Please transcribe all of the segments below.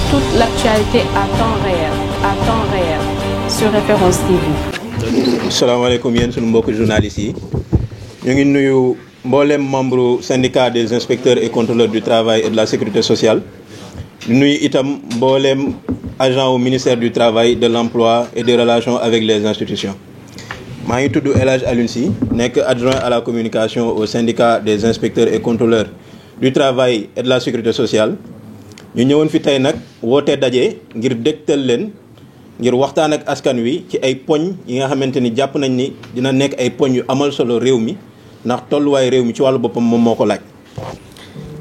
toute l'actualité à temps réel, sur Référence TV. salaamaaleykum yéen sunu mbokk journalistes yi ñu ngi nuyu mboolem membre syndicat des inspecteurs et contrôleurs du travail et de la sécurité sociale di nuyu itam mboolem agent au ministère du travail, de l'emploi et des relations avec les institutions. maa ngi tudd El Hadj Alioune Sy nekk adjoint à la communication au syndicat des inspecteurs et contrôleurs du travail et de la sécurité sociale. ñu ñëwoon fi tey nag woote daje ngir dégtal leen ngir waxtaan ak askan wi ci ay poñ yi nga xamante ni jàpp nañ ni dina nekk ay poñ yu amal solo réew mi ndax tolluwaay réew mi ci wàllu boppam moom moo ko laaj.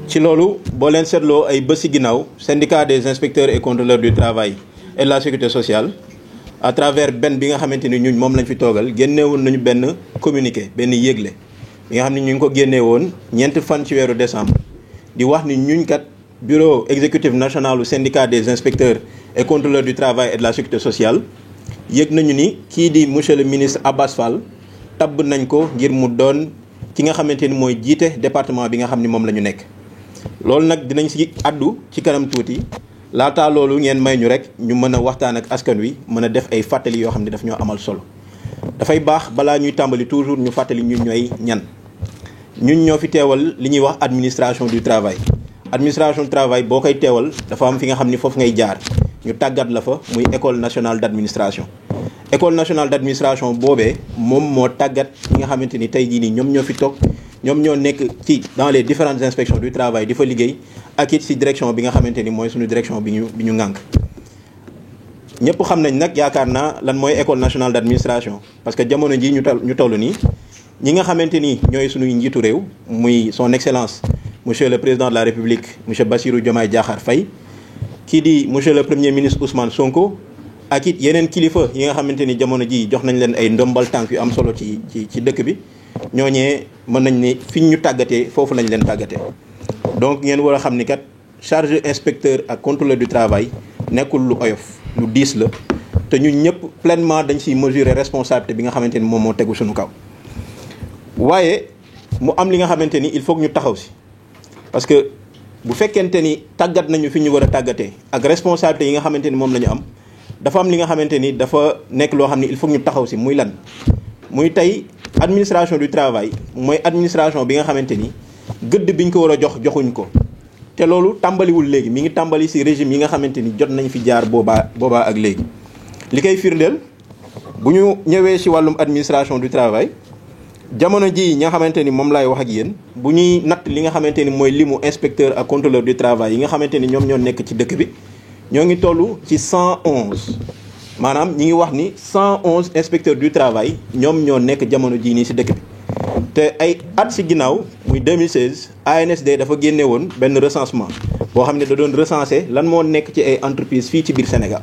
ci loolu boo leen seetloo ay bés ci ginnaaw syndicat des inspecteurs et contrôleurs du travail et de la sécurité sociale à travers benn bi nga xamante ni ñun moom lañ fi toogal génneewoon nañu benn communiqué benn yëgle bi nga xam ne ñu ngi ko génnee woon ñeenti fan ci weeru décembre di wax ni ñuñ kat bureau exécutif national du syndicat des inspecteurs et contrôleurs du travail et de la sécurité sociale yëg nañu ni kii di monsieur le ministre Abass Fall tabb nañ ko ngir mu doon ki nga xamante ni mooy jiite département bi nga xam ni moom la ñu nekk. loolu nag dinañ si addu ci kanam tuuti laataa loolu ngeen may ñu rek ñu mën a waxtaan ak askan wi mën a def ay fàttali yoo xam ne daf ñoo amal solo. dafay baax balaa ñuy tàmbali toujours ñu fàttali ñun ñooy ñan ñun ñoo fi teewal li ñuy wax administration du travail. administration du travail boo koy teewal dafa am fi nga xam ni foofu ngay jaar ñu tàggat la fa muy école nationale d' administration. école nationale d' administration boobee moom moo tàggat ñi nga xamante ni tey jii nii ñoom ñoo fi toog ñoom ñoo nekk ci dans les différentes inspections du travail di fa liggéey ak it si direction bi nga xamante ni mooy suñu direction bi ñu ŋànk. ñëpp xam nañ nag yaakaar naa lan mooy école nationale d' administration parce que jamono ji ñu toll nii ñi nga xamante ni ñooy suñuy njiitu réew muy son excellence monsieur le président de la république monsieur Bassirou Diomaye Diakhar Faye kii di monsieur le premier ministre Ousmane Sonko ak it yeneen kilifa yi nga xamante ni jamono ji jox nañ leen ay ndombal tànk yu am solo ci dëkk bi ñooñee mën nañ ni fi ñu tàggatee foofu lañ leen tàggatee. donc ngeen war a xam ni kat chargé inspecteur ak contrôleur du travail nekkul lu oyof lu diis la te ñun ñëpp pleinement dañ siy mesurer responsabilité bi nga xamante ni moom moo tegu suñu kaw. waaye mu am li nga xamante ni il faut que ñu taxaw si parce que bu fekkente ni tàggat nañu fi ñu war a tàggatee ak responsabilité yi nga xamante ni moom la ñu am dafa am li nga xamante ni dafa nekk loo xam ni il faut que ñu taxaw si muy lan muy tey administration du travail mooy administration bi nga xamante ni gëdd biñ ko war a joxuñ ko te loolu tàmbaliwul léegi mi ngi tàmbali si régime yi nga xamante ni jot nañ fi jaar boobaa ak léegi. li koy firndeel bu ñu ñëwee si wàllum administration du travail jamono ji nga xamante ni moom laay wax ak yéen bu ñuy natt li nga xamante ni mooy limu inspecteur ak contrôleur du travail yi nga xamante ni ñoom ñoo nekk ci dëkk bi ñoo ngi toll ci 111 maanaam ñi ngi wax ni 111 inspecteurs du travail ñoom ñoo nekk jamono jii nii si dëkk bi. te ay at si ginnaaw muy 2016 ANSD dafa génne woon benn recensement boo xam ne da doon recenser lan moo nekk ci ay entreprises fii ci biir Sénégal.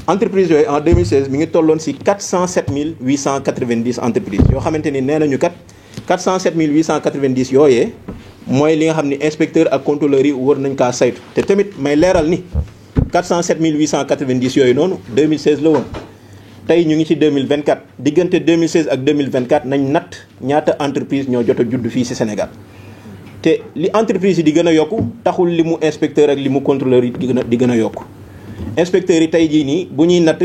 entreprises yooyu en 2016 mi ngi tolloon si 407 890 entreprises yoo xamante ni nee nañu kat 407 890 yooyee mooy li nga xam ni inspecteur ak contrôleur yi war nañ kaa saytu te tamit may leeral ni 407 890 yooyu noonu 2016 la woon tey ñu ngi ci 2024 diggante 2016 ak 2024 nañ natt ñaata entreprise ñoo jot a judd fii ci Sénégal te li entreprise yi di gën a yokku taxul li mu inspecteur ak li mu contrôleur yi di gën a yokku inspecteurs yi tey jii nii bu ñuy natt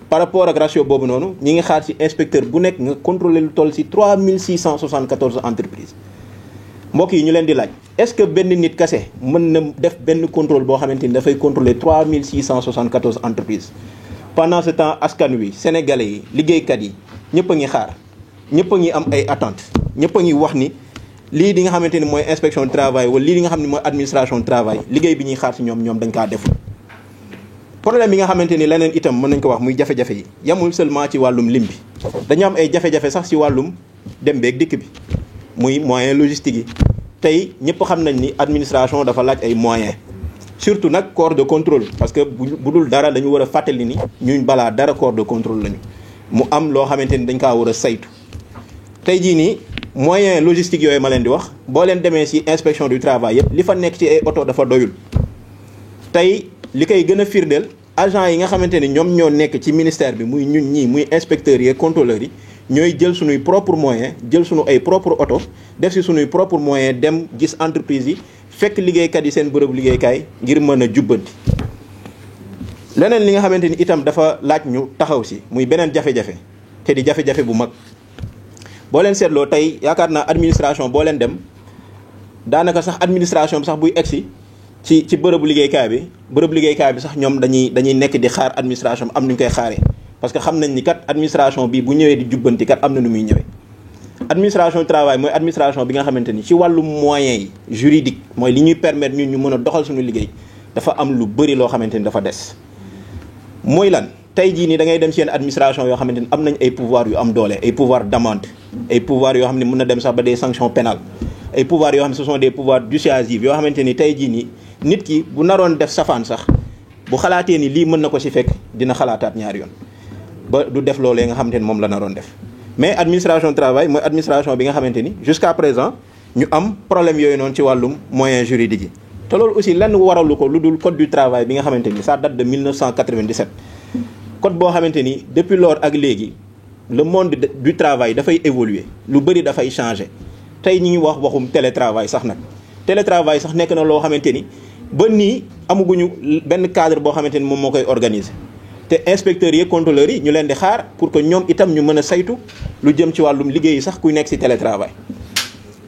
par rapport ak ratio boobu noonu ñi ngi xaar ci inspecteur bu nekk nga contrôler lu toll ci 3674 entreprises mbokk yi ñu leen di laaj est-ce que benn nit kese mën na def benn contrôle boo xamante ni dafay contrôler 3674 entreprises pendant ce temps askan wi sénégalais yi liggéeykat yi ñëpp a ngi xaar ñëpp a ngi am ay attentes ñëpp a ngi wax ni lii di nga xamante ni mooy inspection du travail wala lii di nga xam ne mooy administration du travail liggéey bi ñuy xaar ci ñoom dañ kaa deful. problème yi nga xamante ni leneen itam mën nañ ko wax muy jafe-jafe yi yamul seulement ci wàllum lim bi dañu am ay jafe-jafe sax ci wàllum dem beeg dikk bi muy moyen logistique yi tey ñëpp xam nañ ni administration dafa laaj ay moyens surtout nag corps de contrôle parce que bu dul dara dañu war a fàttali ni ñun balaa dara corps de contrôle lañu mu am loo xamante ni dañ kaa war a saytu tey jii nii moyen logistique yooyu ma leen di wax boo leen demee ci inspection du travail yëpp li fa nekk ci ay oto dafa doyul tey li koy gën a firndeel agent yi nga xamante ni ñoom ñoo nekk ci ministère bi muy ñun ñii muy inspecteurs yi contrôleurs yi ñooy jël suñuy propre moyen jël suñu ay propre oto def ci suñuy propre moyen dem gis entreprise yi fekk liggéeykat yi seen bërëb liggéeykaay ngir mën a jubbanti leneen li nga xamante ni itam dafa laaj ñu taxaw si muy beneen jafe-jafe te di jafe-jafe bu mag boo leen seetloo tey yaakaar naa administration boo leen dem daanaka sax administration bi sax buy egsi ci bërëbu liggéeykaay bi sax ñoom dañuy nekk di xaar administration am nu ñu koy xaaree parce que xam nañ ni kat administration bi bu ñëwee di jubbanti kat am na nu muy ñëwee. administration du travail mooy administration bi nga xamante ni ci wàllu moyens yi juridique mooy li ñuy permettre ñun ñu mën a doxal suñu liggéey dafa am lu bëri loo xamante ni dafa des. mooy lan tey jii nii da ngay dem ci yenn administration yoo xamante ni am nañ ay pouvoir yu am doole ay pouvoir d'amende ay pouvoir yoo xam ne mën na dem sax ba des sanctions pénales ay pouvoir yoo xam ne ce sont des pouvoirs dissuasifs yoo xamante ni tey jii nii nit ki bu naroon def safaan sax bu xalaatee ni lii mën na ko ci fekk dina xalaataat ñaari yoon ba du def loolee nga xamante ni moom la naroon def. mais administration du travail mooy administration bi nga xamante ni jusqu'à présent ñu am problème yooyu noonu ci wàllum moyens juridiques yi te loolu aussi lenn waralu ko lu dul code du travail bi nga xamante ni ça date de 1997 code boo xamante ni depuis lors ak léegi le monde du travail dafay évoluer lu bëri dafay changer tey ñi ngi waxum télétravail sax nag télétravail sax nekk na loo xamante ni ba nii amaguñu benn cadre boo xamante ni moom moo koy organiser te inspecteurs yi contrôleurs yi ñu leen di xaar pour que ñoom itam ñu mën a saytu lu jëm ci wàllum liggéey yi sax kuy nekk ci télétravail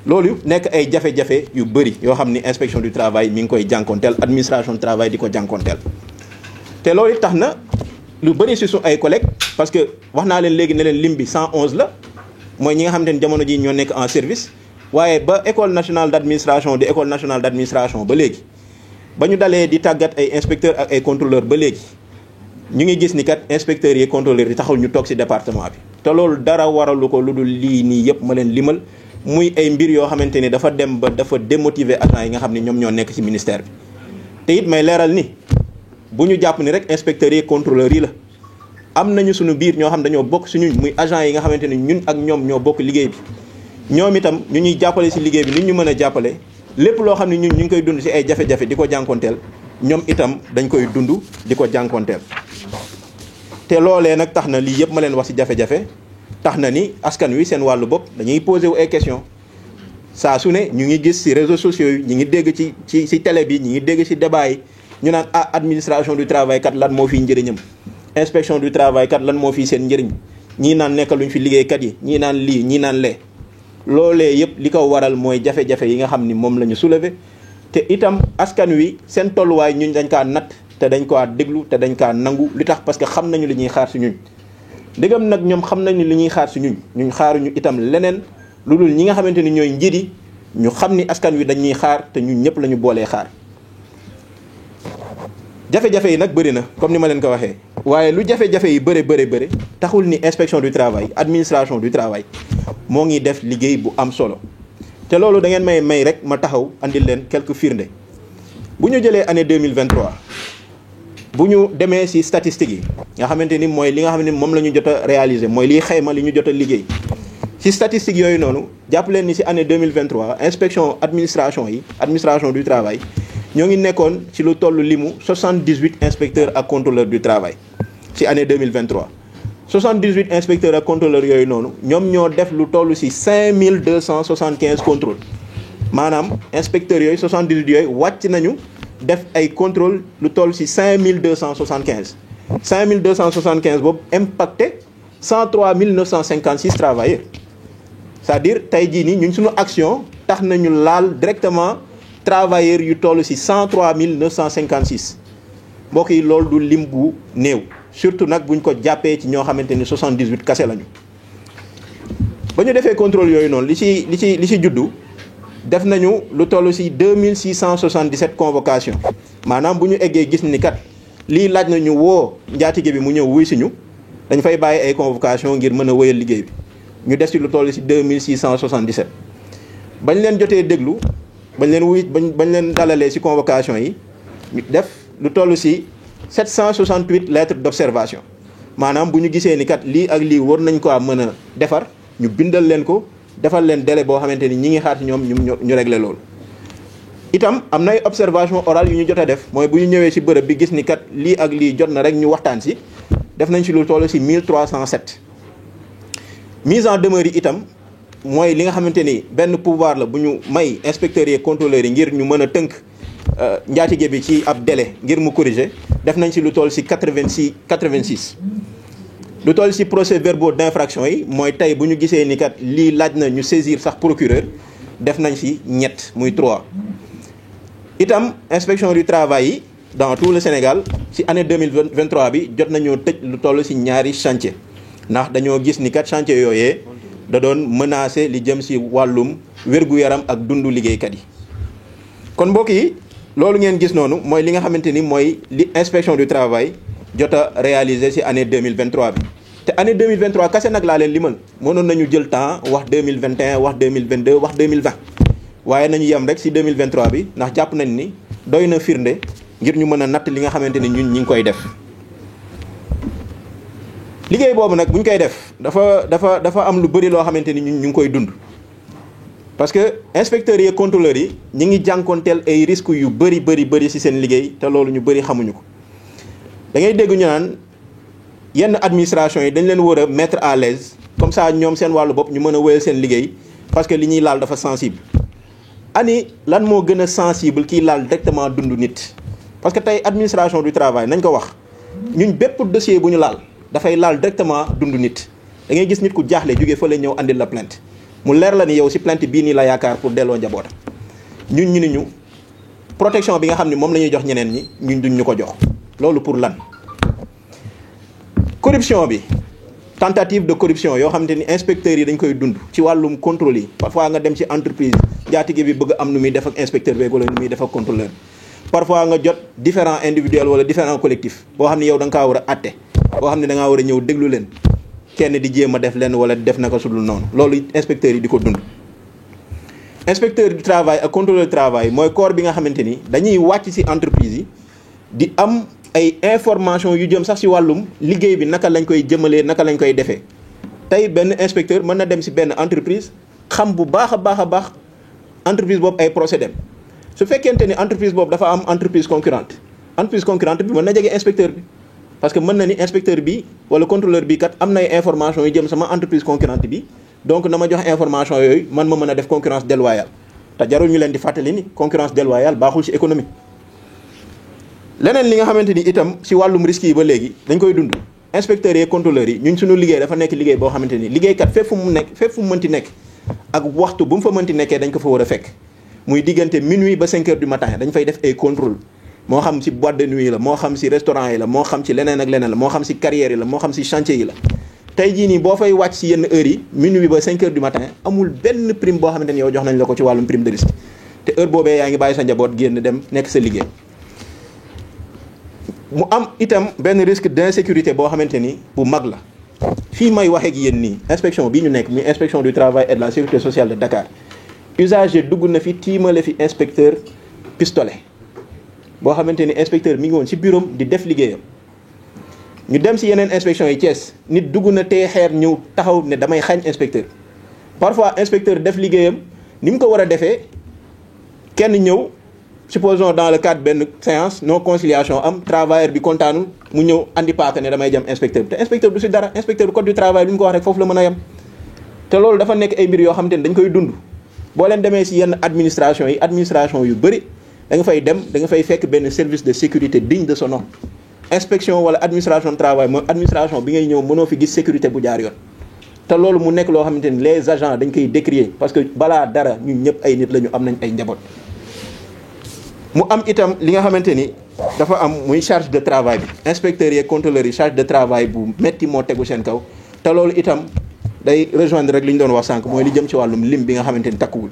loolu nekk ay jafe-jafe yu bëri yoo xam ni inspection du travail mi ngi koy jànkonteel administration du travail di ko jànkonteel te loolu tax na lu bëri ci su ay collègues parce que wax naa leen léegi ne leen lim bi 111 la mooy ñi nga xamante ni jamono ji ñoo nekk en service waaye ba école nationale d'administration di école nationale d'administration ba léegi ba ñu dalee di tàggat ay inspecteurs ak ay contrôleurs ba léegi ñu ngi gis ni kat inspecteurs yi contrôleurs yi taxul ñu toog ci département bi te loolu dara waralu ko lu dul lii nii yëpp ma leen limal muy ay mbir yoo xamante ni dafa dem ba dafa démotiver agents yi nga xam ne ñoom ñoo nekk ci ministère bi te it may leeral ni bu ñu jàpp ni rek inspecteurs yi contrôleurs yi la am nañu suñu biir ñoo xam dañoo bokk suñu muy agents yi nga xamante ni ñun ak ñoom ñoo bokk liggéey bi ñoom itam ñu ñuy jàppale ci liggéey bi ni ñu mën a jàppale lépp loo xam ne ñun ñu ngi koy dund ci ay jafe-jafe di ko jànkonteel ñoom itam dañ koy dund di ko jànkonteel te loolee nag tax na lii yëpp ma leen wax ci jafe-jafe tax na ni askan wi seen wàllu bopp dañuy poser wu ay questions saa su ne ñu ngi gis ci réseaux sociaux yi ñu ngi dégg ci télé bi ñu ngi dégg ci débat yi ñu naan administration du travail kat lan moo fiy njëriñam inspection du travail kat lan moo fiy seen njëriñ ñii naan nekkaluñ fi liggéeykat yi ñii naan lii ñii naan lee loolee yëpp li ko waral mooy jafe-jafe yi nga xam ni moom la ñu soulever te itam askan wi seen tolluwaay ñun dañ kaa natt te dañ kaa déglu te dañ kaa nangu li tax parce que xam nañu li ñuy xaar si ñun ndegam nag ñoom xam nañu li ñuy xaar si ñun xaaruñu itam leneen lu dul ñi nga xamante ni ñooy njiit yi ñu xam ni askan wi dañuy xaar te ñun ñëpp la ñu boolee xaar jafe-jafe yi nag bëri na comme ni ma leen ko waxee waaye lu jafe-jafe yi bëri taxul ni inspection du travail administration du travail moo ngi def liggéey bu am solo te loolu da ngeen may rek ma taxaw andil leen quelques firnde bu ñu jëlee année 2023 bu ñu demee ci statistiques yi nga xamante ni mooy li nga xam ne moom la ñu jot a réaliser mooy liy xayma li ñu jot a liggéey ci statistiques yooyu noonu jàpp leen ni ci année 2023 inspection administration du travail ñoo ngi nekkoon ci lu toll limu 78 inspecteurs ak contrôleurs du travail ci année 2023 78 inspecteurs ak contrôleurs yooyu noonu ñoom ñoo def lu toll ci 5275 contrôles maanaam inspecteurs yooyu 78 yooyu wàcc nañu def ay contrôles lu toll ci 5275 5275 boobu impacté 103 956 travailleurs c'est-à-dire tey jii nii ñun suñu action tax nañu laal directement travailleurs yu toll ci 103 956 mbokk yi loolu du lim bu néew surtout nag buñ ko jàppee ci ñoo xamante ni 78 kase lañu. ba ñu defee contrôle yooyu noonu li ci juddu def nañu lu toll ci 2677 convocation maanaam bu ñu eggee gis ni kat lii laaj na ñu woo njaatige bi mu ñëw wuy si ñu dañ fay bàyyi ay convocation ngir mën a wëyal liggéey bi ñu def ci lu toll ci 2677 bañ leen jotee déglu. bañ leen dalalee ci convocation yi ñu def lu toll ci 768 lettres d'observation maanaam bu ñu gisee ni kat lii ak lii war nañ ko mën a defar ñu bindal leen ko defal leen délai boo xamante ni ñi ngi xaar ci ñoom ñu régler loolu. itam am na ay observation orale yu ñu jot a def mooy bu ñu ñëwee ci bërëb bi gis ni kat lii ak lii jot na rek ñu waxtaan ci def nañ ci lu toll ci 1307 mise en demeure yi itam. mooy li nga xamante ni benn pouvoir la bu ñu may inspecteurs yi contrôleurs yi ngir ñu mën a tënk njaatige bi ci ab délai ngir mu corriger def nañ ci lu toll ci 86 lu toll ci procès-verbaux d'infraction yi mooy tey bu ñu gisee ni kat lii laaj na ñu saisir sax procureur def nañ ci ñett muy 3 itam inspection du travail yi dans tout le Sénégal ci année 2023 bi jot nañoo tëj lu toll ci ñaari chantier ndax dañoo gis ni kat chantier yooyee da doon menacer li jëm ci wàllum wér-gu-yaram ak dundu liggéeykat yi kon mbokk yi loolu ngeen gis noonu mooy li nga xamante ni mooy li inspection du travail jot a réaliser ci année 2023 bi te année 2023 kase nag laa leen limal mënoon nañu jël temps wax 2021 wax 2022 wax 2020 waaye nañu yem rek ci 2023 bi ndax jàpp nañ ni doy na firnde ngir ñu mën a natt li nga xamante ni ñun ñi ngi koy def liggéey boobu nag bu ñu koy def dafa am lu bëri loo xamante ni ñun ñu ngi koy dund parce que inspecteurs yi contrôleurs yi ñi ngi jànkoonteel ay risques yu bëri ci seen liggéey te loolu ñu bëri xamuñu ko da ngay dégg ñu naan yenn administration yi dañ leen war a mettre à l'aise comme ça ñoom seen wàllu bopp ñu mën a wéyal seen liggéey parce que li ñuy laal dafa sensible ani lan moo gën a sensible kii laal directement dund nit parce que tey administration du travail nañ ko wax ñun bépp dossier bu ñu laal dafay laal directement dund nit da ngay gis nit ku jaaxle jóge fa la ñëw andil la plainte mu leer la ni yow ci plainte bii nii la yaakaar pour delloo njaboota ñun ñu ni ñu protection bi nga xam ne moom la ñuy jox ñeneen ñi ñun duñ ñu ko jox loolu pour lan corruption bi tentative de corruption yoo xamante ni inspecteurs yi dañ koy dund ci wàllum contrôle yi parfois nga dem ci entreprise njaatige bi bëgg am nu muy def ak inspecteur beeg wala nu muy def ak contrôleur parfois nga jot différents individuels wala différents collectifs boo xam ne yow da nga kaa war a atte boo xam ne da ngaa war a ñëw déglu leen kenn di jéem a def leen wala def naka sudul noonu loolu inspecteurs yi di ko dund inspecteur du travail ak contrôleur du travail mooy corps bi nga xamante ni dañuy wàcc ci entreprise yi di am ay information yu jëm sax ci wàllum liggéey bi naka lañ koy jëmalee naka lañ koy defee tey benn inspecteur mën na dem ci benn entreprise xam bu baax a baax entreprise boobu ay procédés su fekkente ni entreprise boobu dafa am entreprise concurrente bi mën na jege inspecteur bi parce que mën na ni inspecteur bi wala contrôleur bi kat am nay information yu jëm sama entreprise concurrente bi donc na ma jox information yooyu man ma mën a def concurrence déloyale te jarul ñu leen di fàttali ni concurrence déloyale baaxul ci économie. leneen li nga xamante ni itam ci wàllum risque yi ba léegi dañ koy dund inspecteurs yi contrôleurs yi ñun suñu liggéey dafa nekk liggéey boo xamante ni liggéeykat fépp fu mu mënti nekk ak waxtu bu mu fa mënti nekkee dañ ko fa war a fekk muy diggante minuit ba 5 heures du matin dañ fay def ay contrôle moo xam ci boîte de nuit la moo xam ci restaurant yi la moo xam ci leneen ak leneen la moo xam ci carrière yi la moo xam ci chantier yi la tey jii nii boo fay wàcc ci yenn heures yi minuit ba 5 heures du matin amul benn prime boo xamante ni yow jox nañ la ko ci wàllum prime de risque te heure boobee yaa ngi bàyyi sa njaboot génn dem nekk sa liggéey mu am itam benn risque d'insécurité boo xamante ni bu mag la fii may waxee ak yéen nii inspection bi ñu nekk muy inspection du travail et de la sécurité sociale de Dakar usager dugg na fi tiimale fi inspecteur pistolet boo xamante ni inspecteur mi ngi woon ci bureau di def liggéeyam ñu dem ci yeneen inspection yi Thiès nit dugg na tee xeer ñëw taxaw ne damay xañ inspecteur parfois inspecteur def liggéeyam ni mu ko war a defee kenn ñëw supposons dans le cadre benn séance non conciliation am travailleur bi kontaanul mu ñëw andi paaka ne damay jam inspecteur bi te inspecteur du ci dara inspecteur du code du travail lu ñu ko wax rek foofu la mën a yem te loolu dafa nekk ay mbir yoo xamante ni dañ koy dund boo leen demee ci yenn administration yu bëri da nga fay dem da nga fay fekk benn service de sécurité digne de son nom inspection wala administration de travail mooy administration bi ngay ñëw mënoo fi gis sécurité bu jaar yoon te loolu mu nekk loo xamante ni les agents dañ koy décrier parce que balaa dara ñun ñëpp ay nit la ñu am nañ ay njaboot mu am itam li nga xamante ni dafa am muy charge de travail bi inspecteurs yi contrôleurs yi charge de travail bu metti moo tegu seen kaw te loolu itam day rejoindre rek li ñu doon wax sànq mooy li jëm ci wàllum lim bi nga xamante ni takkuwul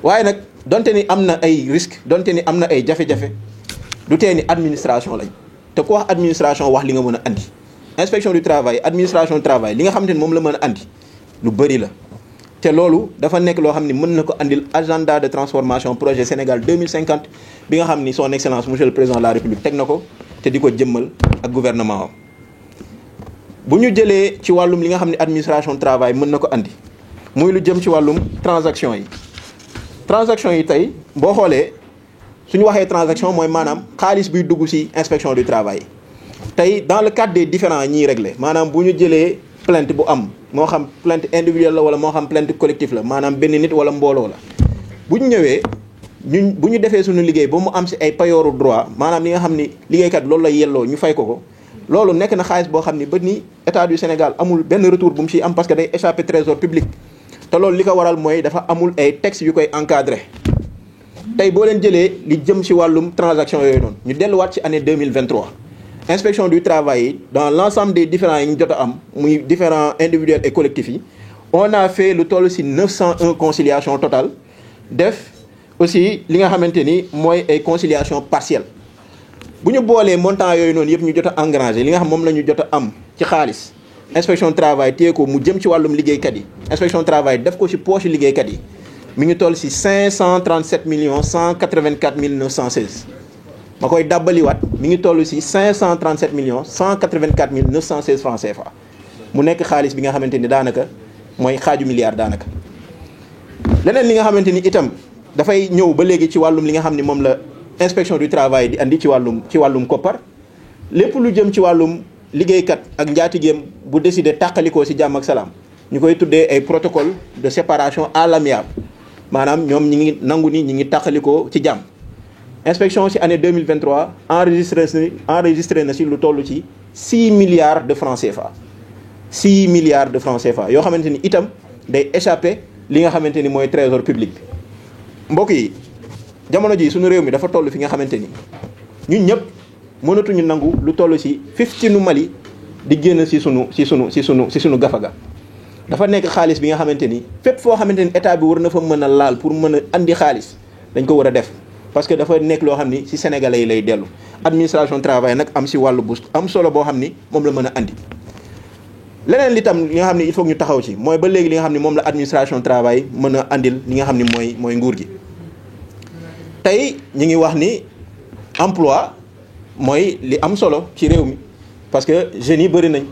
waaye nag donte ni am na ay risques donte ni am na ay jafe-jafe du tee ni administration lañ te ku wax administration wax li nga mën a andi inspection du travail administration du travail li nga xamante ni moom la mën a andi lu bëri la te loolu dafa nekk loo xam ni mën na ko andil agenda de transformation projet Sénégal 2050 bi nga xam ni son excellence monsieur le président de la république teg na ko te di ko jëmmal ak gouvernement am bu ñu jëlee ci wàllum li nga xam ne administration du travail mën na ko andi muy lu jëm ci wàllum transaction yi tey boo xoolee suñu waxee transaction mooy maanaam xaalis buy dugg ci inspection du travail tey dans le cadre des différents ñiy réglé maanaam bu ñu jëlee plainte bu am moo xam plainte individuelle la wala moo xam plainte collectif la maanaam benn nit wala mbooloo la bu ñu ñëwee ñun bu ñu defee suñu liggéey ba mu am si ay payooru droit maanaam li nga xam ni liggéeykat loolu la yelloo ñu fay ko loolu nekk na xaalis boo xam ni ba ni état du Sénégal amul benn retour bu mu ciy am parce que day échappé trésor public te loolu li ko waral mooy dafa amul ay textes yu koy encadré tey boo leen jëlee li jëm ci wàllum transaction yooyu noonu ñu delluwaat ci année 2023 inspection du travail yi dans l'ensemble des différents yi ñu jot a am muy différents individuels et collectifs yi on a fait lu toll ci 901 conciliation totale def aussi li nga xamante ni mooy ay conciliation partielle bu ñu boolee montant yooyu noonu yëpp ñu jot a engrangé li nga xam moom la ñu jot a am ci xaalis inspection travail téye ko mu jëm ci wàllum liggéeykat yi inspection travail def ko ci poche liggéeykat yi mi ngi toll ci 537 millions 184 mille 916 ma koy dàbbaliwaat mi ngi toll ci 537 millions 184 mille 916 francs CFA mu nekk xaalis bi nga xamante ni daanaka mooy xaaju milliard daanaka. leneen li nga xamante ni itam dafay ñëw ba léegi ci wàllum li nga xam ni moom la inspection du travail di andi ci wàllum koppar lépp lu jëm ci wàllum liggéeykat ak njaatigeem bu décidé tàqalikoo ci jàmm ak salaam ñu koy tuddee ay protocole de séparation à l'amiable maanaam ñoom ñi ngi nangu ni ñi ngi tàqalikoo ci jàmm. inspection ci année 2023 enregistré na ci lu toll ci 6 milliards de francs CFA 6 milliards de francs CFA yoo xamante ni itam day échappé li nga xamante ni mooy trésor public bi. mbokk yi jamono ji suñu réew mi dafa toll fi nga xamante ni ñun ñëpp mënatuñu nangu lu toll ci 15 Mali di génn ci sunu gafaga dafa nekk xaalis bi nga xamante ni fépp foo xamante ni état bi war na fa mën a laal pour mën a andi xaalis dañ ko war a def parce que dafa nekk loo xam ni ci sénégalais yi lay dellu administration travail nag am ci wàllu bu am solo boo xam ni moom la mën a andi. leneen li tam li nga xam ni il faut ñu taxaw ci mooy ba léegi li nga xam ni moom la administration travail mën a andil li nga xam ni mooy nguur gi tey ñu ngi wax ni emploi mooy li am solo ci réew mi parce que jeunes yi bëri nañ.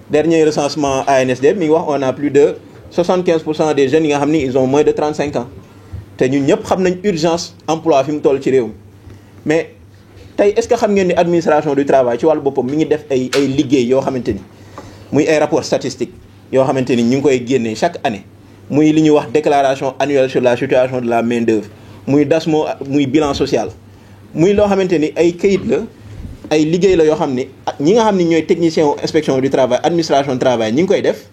dernier recensement ANSD mi ngi wax on a plus de 75% des jeunes yi nga xam ni ils ont moins de 35 ans te ñun ñëpp xam nañ urgence emploi fi mu toll ci réew mi mais tey est-ce que xam ngeen ni administration du travail ci wàllu boppam mi ngi def ay liggéey yoo xamante ni muy ay rapports statistiques yoo xamante ni ñu ngi koy génnee chaque année muy li ñuy wax déclaration annuelle sur la situation de la main-d'œuvre muy DASMO muy bilan social muy loo xamante ni ay këyit la. ay liggéey la yoo xam ni ñi nga xam ni ñooy technicien inspection du travail administration travail ñi ngi koy def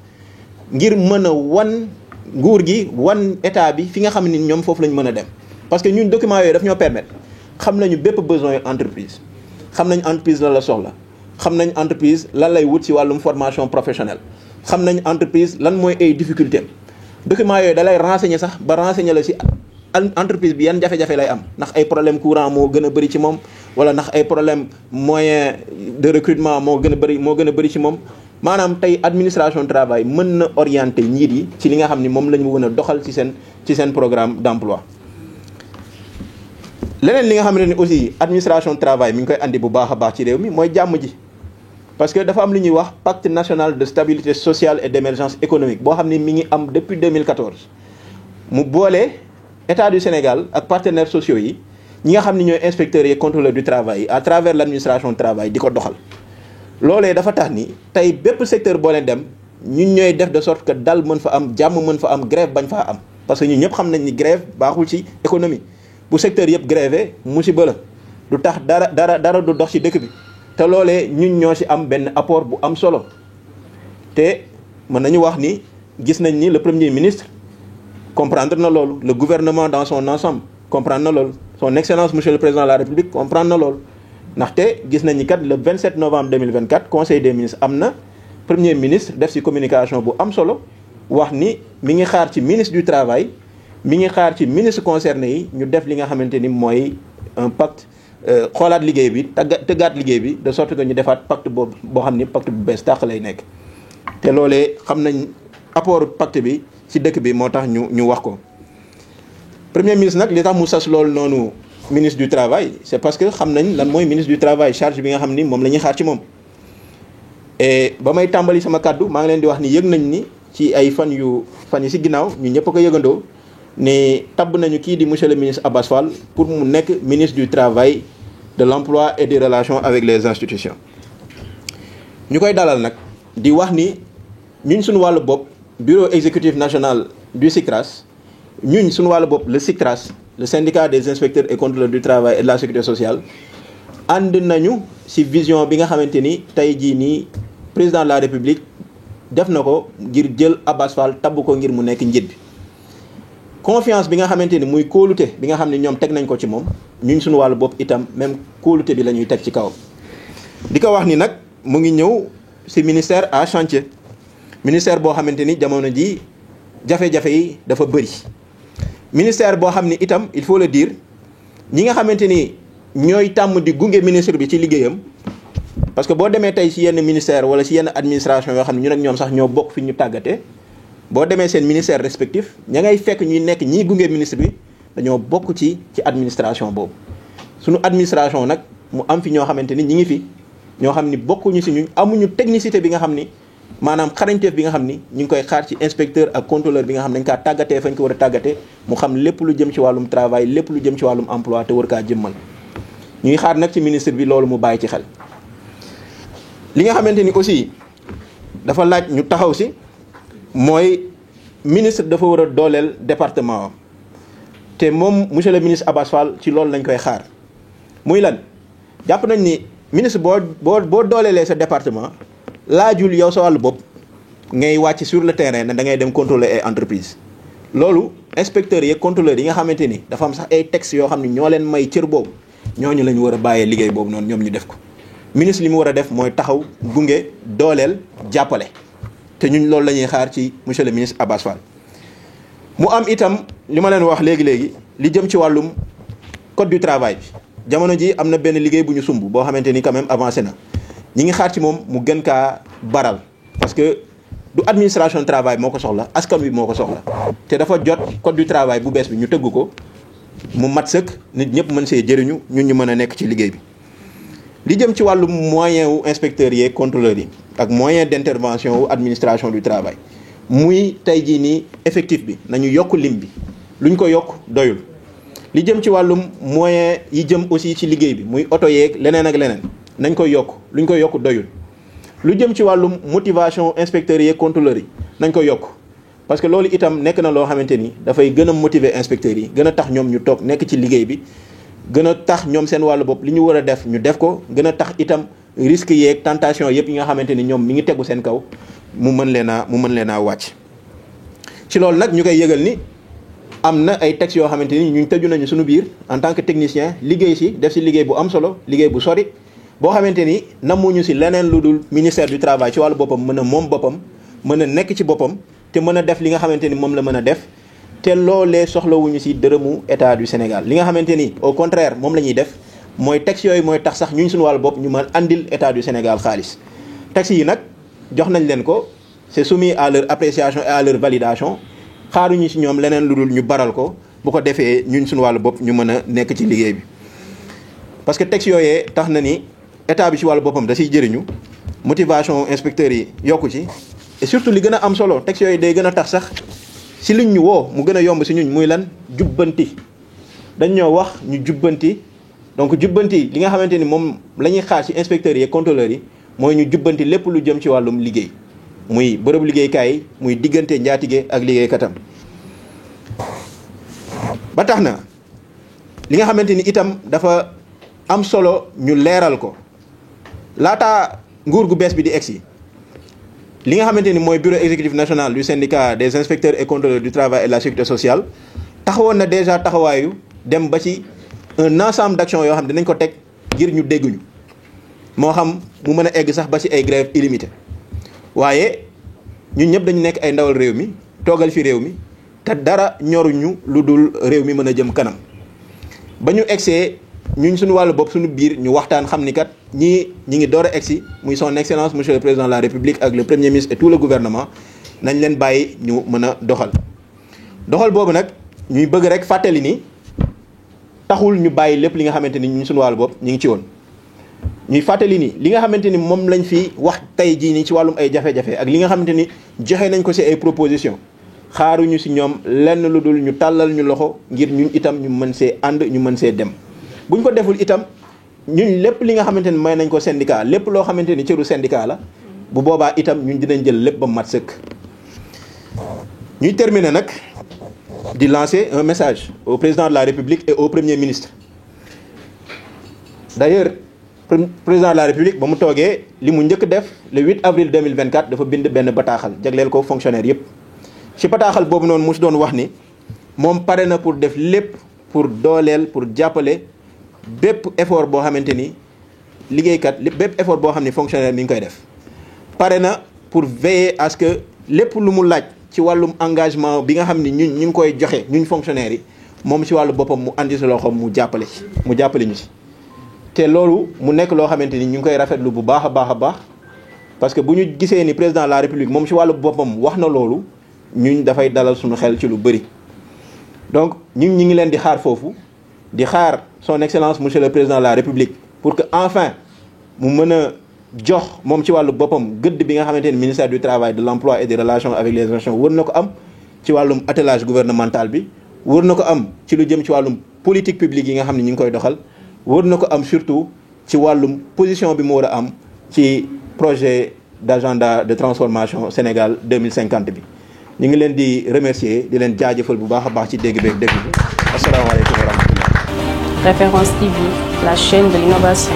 ngir mën a wan nguur gi wan état bi fi nga xam ni ñoom foofu lañ mën a dem parce que ñun documents yooyu daf ñoo permettre xam nañu bépp besoin entreprise xam nañ entreprise lan la soxla xam nañ entreprise lan lay wut ci wàllum formation professionnelle xam nañ entreprise lan mooy ay difficulté documents yooyu da lay renseigner sax ba renseigner la ci entreprise bi yan jafe-jafe lay am ndax ay problème courant moo gën a bëri ci moom wala ndax ay problème moyen de recrutement moo gën a bëri ci moom maanaam tey administration travail mën na orienter njiit yi ci li nga xam ni moom la ñu mën a doxal ci seen programme d'emploi. leneen li nga xamante ni aussi administration travail mi ngi koy andi bu baax a baax ci réew mi mooy jàmm ji parce que dafa am li ñuy wax pacte national de stabilité sociale et d'émergence économique boo xam ni mi ngi am depuis 2014 mu boole. État du Sénégal ak partenaires sociaux yi ñi nga xam ne ñooy inspecteurs et contrôleurs du travail à travers l'administration du travail di ko doxal loolee dafa tax ni tey bépp secteur boo leen dem ñun ñooy def de sorte que dal mën fa am jàmm mën fa am grève bañ faa am parce que ñun ñëpp xam nañ ni grève baaxul ci économie bu secteur yëpp grévé musiba la du tax dara du dox ci dëkk bi te loolee ñun ñoo ci am benn apport bu am solo te mën nañu wax ni gis nañ ni le premier ministre comprendre na loolu le gouvernement dans son ensemble comprendre na loolu son excellence monsieur le président de la république comprendre na loolu ndaxte gis nañ ni kat le 27 novembre 2024 conseil des ministres am na premier ministre def ci communication bu am solo wax ni mi ngi xaar ci ministre du travail mi ngi xaar ci ministre concerné yi ñu def li nga xamante ni mooy un pacte xoolaat liggéey bi tëggaat liggéey bi de sorte que ñu defaat pacte boobu boo xam ni pacte bu bees tàq lay nekk te loolee xam nañ apport pacte bi ci dëkk bi moo tax ñu wax ko premier ministre nag li tax mu sas loolu noonu ministre du travail c'est parce que xam nañ lan mooy ministre du travail charge bi nga xam ni moom la ñuy xaar ci moom et ba may tàmbali sama kàddu maa ngi leen di wax ni yëg nañ ni ci ay fan yi ci ginnaaw ñu ñëpp a ko yëgandoo ne tabb nañu kii di monsieur le ministre Abass Fall pour mu nekk ministre du travail de l'emploi et des relations avec les institutions ñu koy dalal nag di wax ni ñun suñu wàllu bopp bureau exécutif national du SICRAS ñun suñu wàllu bopp le SICRAS le syndicat des inspecteurs et contrôleurs du travail et de la sécurité sociale ànd nañu ci vision bi nga xamante ni tey jii nii président de la république def na ko ngir jël Abass Fall tabb ko ngir mu nekk njiit bi. confiance bi nga xamante ni muy kóolute bi nga xam ne ñoom teg nañ ko ci moom ñun suñu wàllu bopp itam même kóolute bi la ñuy teg ci kaw. di ko wax ni nag mu ngi ñëw ci ministère à chantier ministère boo xamante ni jamono ji jafe-jafe yi dafa bëri. ministère boo xam ni itam il faut le dire ñi nga xamante ni ñooy tàmm di gunge ministre bi ci liggéeyam parce que boo demee tey ci yenn ministère wala ci yenn administration yoo xam ne ñun ak ñoom sax ñoo bokk fi ñu tàggatee boo demee seen ministère respectif ña ngay fekk ñuy nekk ñiy gunge ministre bi dañoo bokk ci administration boobu. suñu administration nag mu am fi ñoo xamante ni ñi ngi fi ñoo xam ni bokkuñu ci ñun amuñu technicité bi nga xam ni maanaam xarañteef bi nga xam ni ñu ngi koy xaar ci inspecteur ak contrôleur bi nga xam ne dañ kaa tàggatee fañ ko war a tàggatee mu xam lépp lu jëm ci wàllum travail lépp lu jëm ci wàllum emploi te war kaa jëmmal. ñu ngi xaar nag ci ministre bi loolu mu bàyyi ci xel. li nga xamante ni aussi dafa laaj ñu taxaw ci mooy ministre dafa war a dooleel département am te moom monsieur le ministre Abass Fall ci loolu lañ koy xaar muy lan jàpp nañ ni ministre boo dooleelee sa département laajul yow sa wàllu bopp ngay wàcc sur le terrain ne da ngay dem contrôler ay entreprise loolu inspecteurs yi contrôleurs yi nga xamante ni dafa am sax ay textes yoo xam ne ñoo leen may cër boobu ñooñu la ñu war a bàyyee liggéey boobu noonu ñoom ñu def ko. ministre li mu war a def mooy taxaw gunge dooleel jàppale te ñun loolu la ñuy xaar ci monsieur le ministre Abass Fall. mu am itam li ma leen wax léegi li jëm ci wàllum code du travail bi jamono ji am na benn liggéey bu ñu sumb boo xamante ni quand même avancé na ñi ngi xaar ci moom mu gën kaa baral parce que du administration travail moo ko soxla askan wi moo ko soxla te dafa jot code du travail bu bees bi ñu tëgg ko mu mat sëkk nit ñëpp mën see jëriñu ñun ñu mën a nekk ci liggéey bi. li jëm ci wàllu moyen wu inspecteurs yi contrôleurs yi ak moyen d'intervention wu administration du travail muy tey jii nii effectif bi nañu yokk lim bi luñ ko yokk doyul. li jëm ci wàllum moyen yi jëm aussi ci liggéey bi muy oto yeeg leneen ak leneen nañ koy yokk luñ koy yokk doyul. lu jëm ci wàllum motivation inspecteurs yi contrôleurs yi nañ koy yokk parce que loolu itam nekk na loo xamante ni dafay gën a motiver inspecteurs yi gën a tax ñoom ñu toog nekk ci liggéey bi. gën a tax ñoom seen wàllu bopp li ñu war a def ñu def ko gën a tax itam risque yeeg tentation yëpp yi nga xamante ni ñoom mi ngi tegu seen kaw mu mën leen a wàcc. ci loolu nag ñu koy yëgal ni am na ay textes yoo xamante ni ñu tëju nañu suñu biir en tant que technicien liggéey ci def ci liggéey bu am solo liggéey bu sori boo xamante ni namuñu ci leneen lu dul ministère du travail ci wàllu boppam mën a moom boppam mën a nekk ci boppam te mën a def li nga xamante ni moom la mën a def. te loolee soxlawuñu ci dërëmu état du Sénégal li nga xamante ni au contraire moom la ñuy def mooy textes yooyu mooy tax sax ñun suñu wàllu bopp ñu mën andil état du Sénégal xaalis. textes yi nag jox nañ leen ko c'est soumis à leur appréciation et à leur validation xaaruñu ci ñoom leneen lu dul ñu baral ko bu ko defee ñun suñu wàllu bopp ñu mën a nekk ci liggéey bi. parce que textes yooyee tax na ni état bi ci wàllu boppam da ciy jëriñu motivation inspecteurs yi yokku ci et surtout li gën a am solo textes yooyu day gën a tax sax. si liñ ñu woo mu gën a yomb si ñun muy lan jubbanti dañ ñoo wax ñu jubbanti donc jubbanti li nga xamante ni moom la ñuy xaar ci inspecteurs yi contrôleurs yi mooy ñu jubbanti lépp lu jëm ci wàllum liggéey muy bërëbu liggéeykaay yi muy diggante njaatige ak liggéeykatam. ba tax na li nga xamante ni itam dafa am solo ñu leeral ko laata nguur gu bees bi di egsi li nga xamante ni mooy bureau exécutif national du syndicat des inspecteurs et contrôleurs du travail et de la sécurité sociale taxawoon na déjà taxawaayu dem ba ci un ensemble d'actions yoo xam ne dinañ ko teg ngir ñu dégguñu moo xam mu mën a egg sax ba ci ay grève illimité waaye ñun ñëpp dañu nekk ay ndawal réew mi toogal fi réew mi te dara ñoruñu lu dul réew mi mën a jëm kanam ba ñu egsee ñun suñu wàllu bopp suñu biir ñu waxtaan xam ni kat ñi ngi door a egsi muy son excellence monsieur le président de la république ak le premier ministre et tout le gouvernement nañ leen bàyyi ñu mën a doxal boobu nag ñuy bëgg rek fàttali ni taxul ñu bàyyi lépp li nga xamante ni ñun suñu wàllu bopp ñu ngi ci woon ñuy fàttali ni li nga xamante ni moom lañ fi wax tey jii nii ci wàllum ay jafe-jafe ak li nga xamante ni joxe nañ ko ci ay proposition xaaruñu ci ñoom lenn lu dul ñu tàllal ñu loxo ngir ñun itam ñu mën see ànd ñu mën see dem buñ ko deful itam ñun lépp li nga xamante ni may nañ ko syndicat lépp loo xamante ni cëru syndicat la bu boobaa itam ñun dinañ jël lépp ba mat sëkk. ñuy terminer nag di lancer un message au président de la République et au Premier ministre. D'ailleurs, président de la République ba mu toogee li mu njëkk def le 8 avril 2024 dafa bind benn bataaxal jagleel ko fonctionnaire yépp ci bataaxal boobu noonu mu si doon wax ni moom pare na pour def lépp pour dooleel pour jàppale bépp effort boo xamante ni liggéeykat bépp effort boo xam ne fonctionnaire mi ngi koy def. pare na pour veiller à ce que lépp lu mu laaj ci wàllum engagement bi nga xam ni ñu ngi koy joxe ñun fonctionnaires yi moom ci wàllu boppam mu andi si loxoom mu jàppale ñu ci. te loolu mu nekk loo xamante ni ñu ngi koy rafetlu bu baax a baax parce que bu ñu gisee ni président de la République moom ci wàllu boppam wax na loolu ñun dafay dalal suñu xel ci lu bëri. donc ñi ngi leen di xaar foofu di xaar son excellence monsieur le président de la République pour que enfin mu mën a jox moom ci wàllu boppam gëdd bi nga xamante ni ministère du travail de l'emploi et des relations avec les nations wër na ko am ci wàllum attelage gouvernemental bi wër na ko am ci lu jëm ci wàllum politique publique yi nga xam ne ñu ngi koy doxal wër na ko am surtout ci wàllum position bi mu war a am ci projet d'agenda de transformation Sénégal 2050 bi ñu ngi leen di remercier di leen jaajëfal bu baax a baax ci dégg beeg dégg bi asalaamaaleykum wa rahmatullah. Référence TV, la chaîne de l'innovation.